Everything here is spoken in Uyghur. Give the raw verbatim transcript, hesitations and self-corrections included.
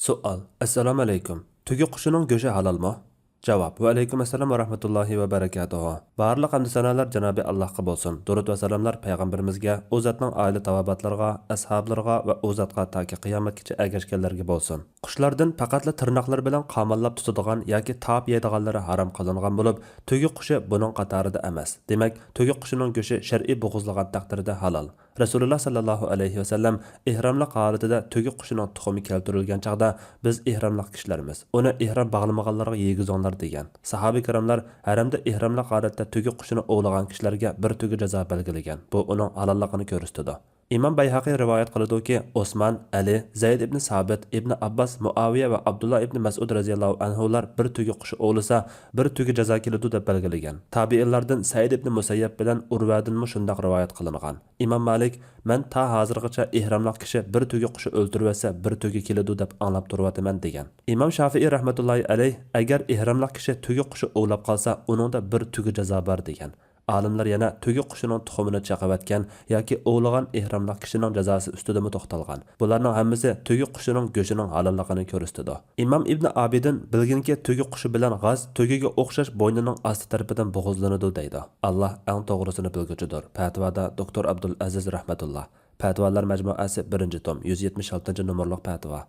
سوئال: ئەسسالامۇ ئەلەيكۇم، تۆگە قۇشىنىڭ گۆشى ھالالمۇ؟ جاۋاب: ۋەئەلەيكۇم ئەسسالام ۋە رەھمەتۇللاھى ۋە بەرەكاتۇھۇ. بارلىق ھەمدۇ سانالار جانابى ئاللاھقا بولسۇن، دۇرۇد ۋە سالاملار پەيغەمبىرىمىزگە، ئۇ زاتنىڭ ئائىلە تاۋابىئاتلىرىغا، ئەسھابلىرىغا ۋە ئۇ زاتقا تاكى قىيامەتكىچە ئەگەشكەنلەرگە بولسۇن. قۇشلاردىن پەقەتلا تىرناقلىرى بىلەن قاماللاپ تۇتىدىغان ياكى تاپ يەيدىغانلىرى ھارام قىلىنغان بولۇپ، تۆگە قۇشى بۇنىڭ قاتارىدا ئەمەس. دېمەك، تۆگە قۇشىنىڭ گۆشى شەرئىي بوغۇزلىغان تەقدىردە ھالال. رەسۇلۇللا ساللاللاھۇ ئەلەيھى ۋەسەللەم ئېھراملىق ھالىتىدە تۆگە قۇشىنىڭ تۇخۇمى كەلتۈرۈلگەن چاغدا، بىز ئېھراملىق كىشىلەرمىز، ئۇنى ئېھرام باغلىمىغانلارغا يېگۈزۈڭلار دېگەن. ساھابە كىراملار ھەرەمدە ئېھراملىق ھالەتتە تۆگە قۇشىنى ئوۋلىغان كىشىلەرگە بىر تۆگە جازا بەلگىلىگەن. بۇ ئۇنىڭ ھالاللىقىنى كۆرسىتىدۇ. ئىمام بەيھەقى رىۋايەت قىلىدۇكى، ئوسمان، ئەلى، زەيد ئىبنى سابىت، ئىبنى ئابباس، مۇئاۋىيە ۋە ئابدۇللا ئىبنى مەسئۇد رەزىياللاھۇ ئەنھۇلار بىر تۆگە قۇشى ئوۋلىسا، بىر تۆگە جازا كېلىدۇ دەپ بەلگىلىگەن. تابىئىنلاردىن سەئىد ئىبنى مۇسەييەب بىلەن ئۇرۋەدىنمۇ شۇنداق رىۋايەت قىلىنغان. ئىمام مالىك، مەن تا ھازىرغىچە ئېھراملىق كىشى بىر تۆگە قۇشى ئۆلتۈرۈۋەتسە، بىر تۆگە كېلىدۇ دەپ ئاڭلاپ تۇرۇۋاتىمەن دېگەن. ئىمام شافىئىي رەھمەتۇللاھى ئەلەيھ، ئەگەر ئېھراملىق كىشى تۆگە قۇشى ئوۋلاپ قالسا، ئۇنىڭدا بىر تۆگە جازا بار دېگەن. ئالىملار يەنە تۆگە قۇشىنىڭ تۇخۇمىنى چېقىۋەتكەن ياكى ئوۋلىغان ئېھراملىق كىشىنىڭ جازاسى ئۈستىدىمۇ توختالغان. بۇلارنىڭ ھەممىسى تۆگە قۇشىنىڭ گۆشىنىڭ ھالاللىقىنى كۆرسىتىدۇ. ئىمام ئىبنى ئابىدىن، بىلگىنكى، تۆگە قۇشى بىلەن غاز تۆگىگە ئوخشاش بوينىنىڭ ئاستى تەرىپىدىن بوغۇزلىنىدۇ دەيدۇ. ئاللا ئەڭ توغرىسىنى بىلگۈچىدۇر. پەتىۋادا دوكتور ئابدۇل ئەزىز رەھمەتۇللا. پەتىۋالار مەجمۇئەسى، بىرىنچى توم، يۈز يەتمىش ئالتىنچى نومۇرلۇق پەتىۋا.